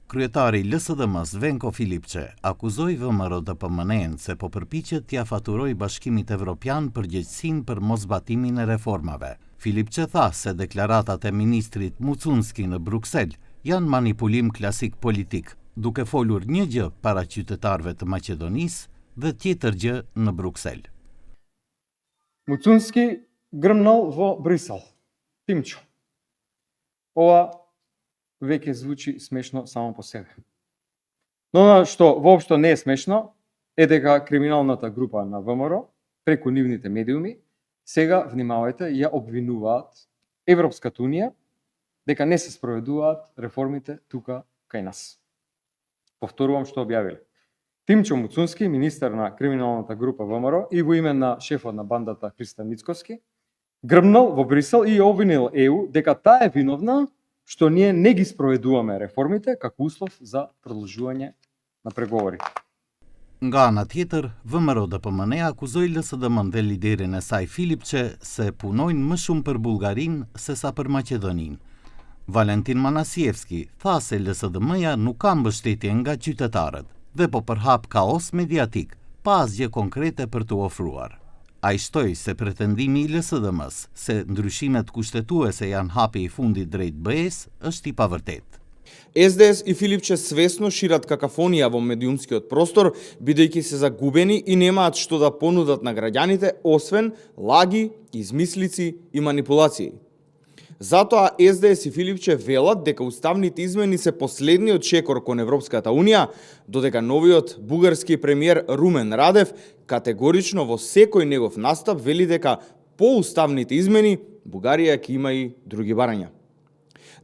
Kryetari i LSDM-s Venko Filipçe akuzoi VMRO-DPMN se po përpiqet t'ia faturoj Bashkimit Evropian përgjegjësinë për mosbatimin e reformave. Filipçe tha se deklaratat e ministrit Mucunski në Bruksel janë manipulim klasik politik, duke folur një gjë para qytetarëve të Maqedonisë dhe tjetër gjë në Bruksel. Mucunski grmnал во Брисел. Тимчо. Ова веќе звучи смешно само по себе. Но она што воопшто не е смешно е дека криминалната група на ВМРО преку нивните медиуми сега, внимавајте, ја обвинуваат Европската унија дека не се спроведуваат реформите тука кај нас. Повторувам што објавиле. Тимчо Муцунски, министер на криминалната група ВМРО и во име на шефот на бандата Христо Мицкоски, грмнал во Брисел и обвинил ЕУ дека таа е виновна што ние не ги спроведуваме реформите како услов за продолжување на преговори. Nga ana tjetër, VMRO-DPMN akuzoi LSDM dhe liderin e saj Filipçe se punojnë më shumë për Bullgarinë se sa për Maqedoninë. Valentin Manasievski tha se LSDM-ja nuk ka mbështetje nga qytetarët dhe po përhap kaos mediatik, pa asgjë konkrete për të ofruar. Ai shtoi se pretendimi i LSDM-s se ndryshimet kushtetuese janë hapi i fundit drejt BE-s është I pavërtet. СДС и Филипче свесно шират какафонија во медиумскиот простор, бидејќи се загубени и немаат што да понудат на граѓаните, освен лаги, измислици и манипулации. Затоа СДС и Филипче велат дека уставните измени се последниот чекор кон Европската унија, додека новиот бугарски премиер Румен Радев категорично во секој негов настап вели дека по уставните измени Бугарија ќе има и други барања.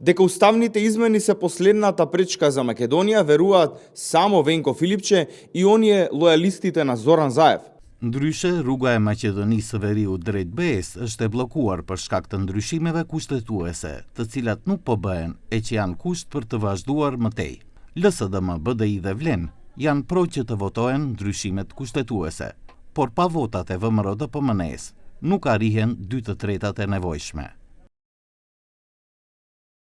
Дека уставните измени се последната пречка за Македонија веруваат само Венко Филипче и оние лојалистите на Зоран Заев. Ndryshe, rruga e Maqedonisë së Veriut drejt BE-s është e bllokuar për shkak të ndryshimeve kushtetuese, të cilat nuk po bëhen e që janë kusht për të vazhduar mëtej. LSDM, BDI dhe Vlen janë pro që të votohen ndryshimet kushtetuese, por pa votat e VMRO-DPMN-s nuk arrihen 2/3 e nevojshme.